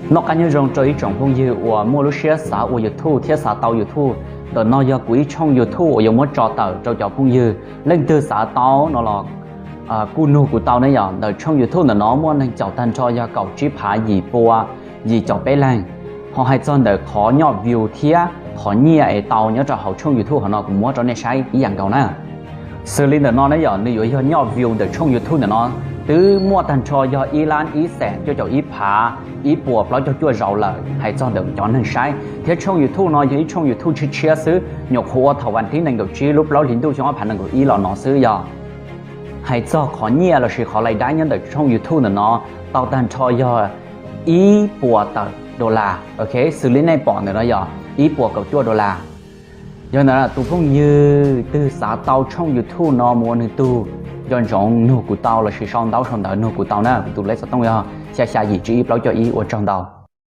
Noj qab nyob zoo rau ib tsoom phooj ywg uas muaj lub siab xav ua YouTube thiab xav tau YouTube. Ntawm no yog kuv ib tshooj YouTube uas yuav muab tso tawm rau cov phooj ywg. Leej twg xav tau no los kuj nug kuv tau ne yom. Ntawm tshooj YouTube ntawm no muaj neeg caum tag nrho yog kaum tsib phav yim pua yim caum peb leeg. Ho hais txog ntawm qhov nyoj view thiab qhov nyiaj es tau nyob rau hauv tshooj YouTube hov no kuv muab rau nej saib ib yam nkaus na. Xws li ntawm no ne yom, nws yuav yog nyoj view ntawm tshooj YouTube ntawm no twb muaj tag nrho yog ib lab ib xees cuaj caum ib phav ib puas plaub caug cuaj zaus lawm hais txog ntawm cov neeg saib. Thiab tshooj YouTube no yog ib tshooj YouTube tshiab tshiab xwb, nyuam qhuav ua thaum vas thib nees nkaum tsib lub plaub hlis ntuj xyoo ob phav nees nkaum ib los no xwb yog. Hais txog qhov nyiaj lossis qhov lais daib nyob ntawm tshooj YouTube ntawm no tau tag nrho yog ib puas tawm dollar, ok. Xws li nej pom ntawm no yog ib puas kaum cuaj dollar. Yog ntawd tus phooj ywg twg xav tau tshooj YouTube no mus ua nws tug, nco ntsoov nug kuv tau lossis sau ntaub sau ntawv nug kuv tau na. Kuv tus lej xov tooj yog xya xya yim tsib ib plaub cuaj ib. Ua tsaug ntau.